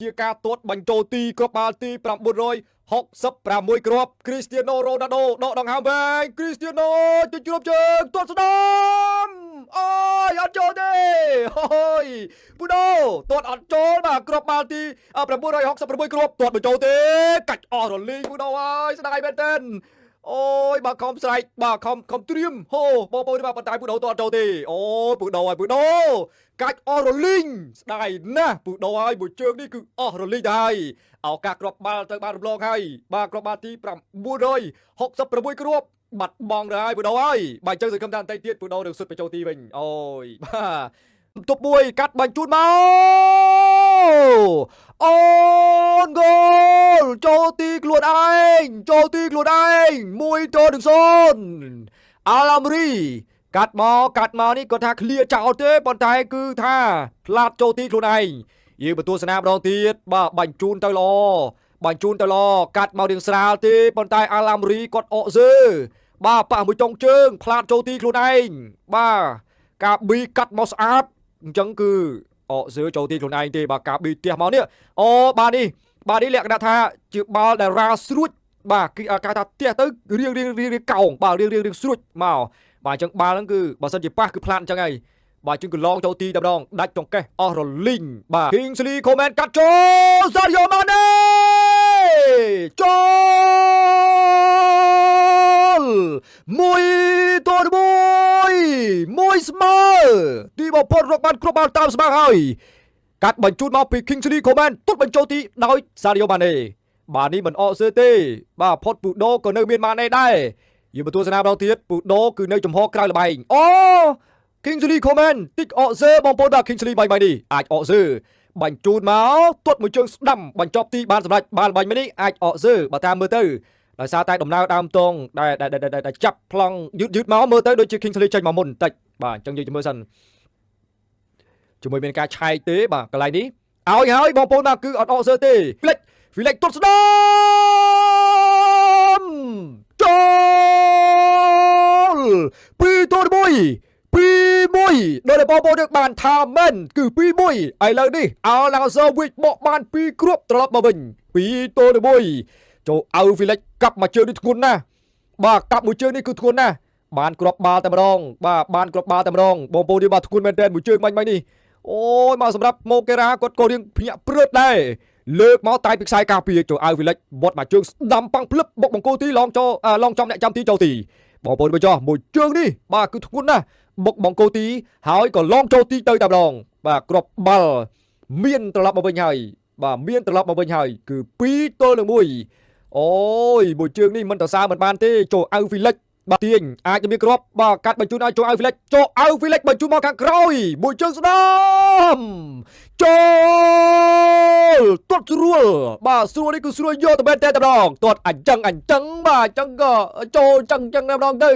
ជាការទាត់បញ្ចូលទីគ្រាប់បាល់ទី966គ្រាប់គ្រីស្ទៀណូរ៉ូណាល់ដូដកដង្ហើមវែងគ្រីស្ទៀណូទៅជ្រាបជើងទាត់ស្ដាំអូយអត់ចូលទេអូយពូដូទាត់អត់ចូលបាទគ្រាប់បាល់ទី966គ្រាប់ទាត់បញ្ចូលទេកាច់អស់រលីងពូដូហើយស្ដាយមែនទែនអូយបាទខំស្រែកបាទខំខំត្រៀមហូបងប្អូនបាទប៉ុន្តែពូដូទាត់ចូលទេអូយពូដូហើយពូដូ កាច់អស់រលីងស្ដាយណាស់ពូដូហើយមួយជើងនេះគឺអស់រលីងទៅហើយឱកាសគ្រាប់បាល់ទៅបានរំលងហើយបាទគ្រាប់បាល់ទី966គ្រាប់បាត់បង់ទៅហើយពូដូហើយបាទអញ្ចឹងសង្ឃឹមថាបន្តិចទៀតពូដូនឹងសុទ្ធបញ្ចូលទីវិញអូយបាទទប់មួយកាត់បញ្ជូនមកអូនហ្គោលចូលទីខ្លួនឯងចូលទីខ្លួនឯង1-0អាឡាមរី កាត់មកកាត់មកនេះគាត់ថា clear ចោលទេប៉ុន្តែគឺថាផ្លាតចូលទីខ្លួនឯងយើងបន្ទស្សនាម្ដងទៀតបាទបាញ់ជូនទៅល្អបាញ់ជូនទៅល្អកាត់មករៀងស្រាលទេប៉ុន្តែអាឡាមរីគាត់អកសឺបាទប៉ះមួយចុងជើងផ្លាតចូលទីខ្លួនឯងបាទការប៊ីកាត់មកស្អាតអញ្ចឹងគឺអកសឺចូលទីខ្លួនឯងទេបាទការប៊ីផ្ទះមកនេះអូបាទនេះបាទនេះលក្ខណៈថាជាបាល់ដែលរ៉ាស្រួចបាទគឺគេថាផ្ទះទៅរៀងរៀងរៀងកោងបាទរៀងរៀងរៀងស្រួចមកបាទអញ្ចឹងបាល់ហ្នឹងគឺបើសិនជាប៉ះគឺផ្លាតអញ្ចឹងហើយបាទជើងកន្លងចូលទីតែម្ដងដាច់ចង្កេះអស់រលីងបាទ Kingsley Coman កាត់ចូល Sadio Mane ចូល1-11ស្មើទីបំផុតរកបានគ្រប់បាល់តាមស្មើហើយកាត់បញ្ជូនមកពី Kingsley Coman ទាត់បញ្ចូលទីដោយ Sadio Mane បាទនេះមិនអកសើទេបាទផុតពូដូក៏នៅមាន Mane ដែរយើងបន្ទស្សនាម្ដងទៀតពូដូគឺនៅចំហក្រៅលបែងអូ Kingsley Coman តិចអកសើបងប្អូនបាទ Kingsley បាញ់បាញ់នេះអាចអកសើបាញ់ជូនមកទាត់មួយជើងស្ដាំបញ្ចប់ទីបានសម្រេចបាល់បាញ់នេះអាចអកសើបើតាមមើលទៅដោយសារតែដំណើរដើមតងដែលដែលចាប់ប្លង់យឺតយឺតមកមើលទៅដូចជា Kingsley ចេញមកមុនបន្តិចបាទអញ្ចឹងយើងជំរឿសិនជាមួយមានការឆែកទេបាទកន្លែងនេះឲ្យហើយបងប្អូនបាទគឺអត់អកសើទេ Felix Felix ទាត់ស្ដាំចូល2-1 2-1ដោយដែលបងប្អូនយើងបានថាមែនគឺ2-1ឥឡូវនេះអោឡាសូវិចបកបាន2គ្រាប់ត្រឡប់មកវិញ2-1ចូលអៅហ្វីលិចកាប់មួយជើងនេះធ្ងន់ណាស់បាទកាប់មួយជើងនេះគឺធ្ងន់ណាស់បានគ្រាប់បាល់តែម្ដងបាទបានគ្រាប់បាល់តែម្ដងបងប្អូនយើងបាទធ្ងន់មែនទែនមួយជើងបាញ់បាញ់នេះអូយមកសម្រាប់ម៉ូកេរ៉ាគាត់ក៏រៀងភ្ញាក់ព្រឹតដែរលើកមកតែពីខ្សែការពារចូលអៅហ្វីលិចបត់មួយជើងស្ដាំប៉ាំងភ្លឹបបុកបង្គោលទីឡងចូលឡងចំអ្នកចាំទីចូលទីបងប្អូនមើលចុះមួយជើងនេះបាទគឺធ្ងន់ណាស់បុកបង្គោលទីហើយក៏ឡងចូលទីទៅតែម្ដងបាទគ្រាប់បាល់មានត្រឡប់មកវិញហើយបាទមានត្រឡប់មកវិញហើយគឺ2-1អូយមួយជើងនេះមិនតសើមិនបានទេចូលអៅហ្វីលិចបាទទាញអាចនឹងមានគ្រាប់បាទកាត់បញ្ជូនឲ្យចូលអៅហ្វីលិចចូលអៅហ្វីលិចបញ្ជូនមកខាងក្រោយមួយជើងស្ដាំចូលទាត់ស្រួលបាទស្រួលនេះគឺស្រួលយកទៅមែនតែម្ដងទាត់អញ្ចឹងអញ្ចឹងបាទអញ្ចឹងក៏ចូលអញ្ចឹងអញ្ចឹងតែម្ដងទៅ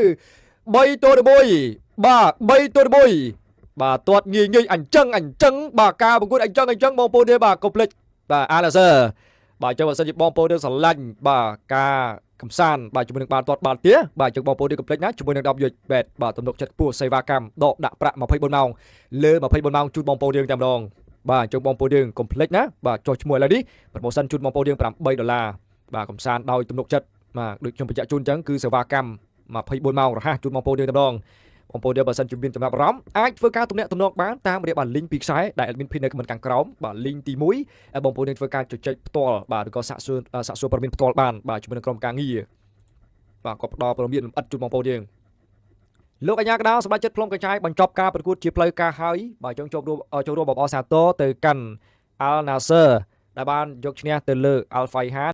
3-1បាទ3-1បាទទាត់ងាយងាយអញ្ចឹងអញ្ចឹងបាទការប្រកួតអញ្ចឹងអញ្ចឹងបងប្អូនទេបាទកុំភ្លេចបាទអាឡាសឺបាទអញ្ចឹងបើសិនជាបងប្អូនយើងស្រឡាញ់បាទការកំសាន្តបាទជាមួយនឹងបាល់ទាត់បាល់ទាបាទអញ្ចឹងបងប្អូនយើងកុំភ្លេចណាជាមួយនឹង10យុជបែតបាទទំនុកចិត្តខ្ពស់សេវាកម្មដកដាក់ប្រាក់24ម៉ោងលើ24ម៉ោងជូនបងប្អូនយើងតែម្ដងបាទអញ្ចឹងបងប្អូនយើងកុំភ្លេចណាបាទចុះឈ្មោះឥឡូវនេះpromotion ជូនបងប្អូនយើង8ដុល្លារបាទកំសាន្តដោយទំនុកចិត្តបាទដូចខ្ញុំបញ្ជាក់ជូនអញ្ចឹងគឺសេវាកម្ម24ម៉ោងរហ័សជូនបងប្អូនយើងតែម្ដងបងប្អូនយើងបើសិនជាមានចំណាប់អារម្មណ៍អាចធ្វើការទំនាក់ទំនងបានតាមរយៈបាទ link ពីខ្សែដែល admin pin នៅ comment ខាងក្រោមបាទ link ទី1បងប្អូនយើងធ្វើការជជែកផ្ទាល់បាទឬក៏សាកសួរសាកសួរព័ត៌មានផ្ទាល់បានបាទជាមួយនឹងក្រុមការងារបាទក៏ផ្ដល់ព័ត៌មានលម្អិតជូនបងប្អូនយើងលោកអញ្ញាកដាលសម្រាប់ចិត្តផ្លុំកញ្ឆាយបញ្ចប់ការប្រកួតជាផ្លូវការហើយបាទចង់ចូលរួមចូលរួមបបអរសាទរទៅកាន់ Al Nassr ដែលបានយកឈ្នះទៅលើ Al Faiha។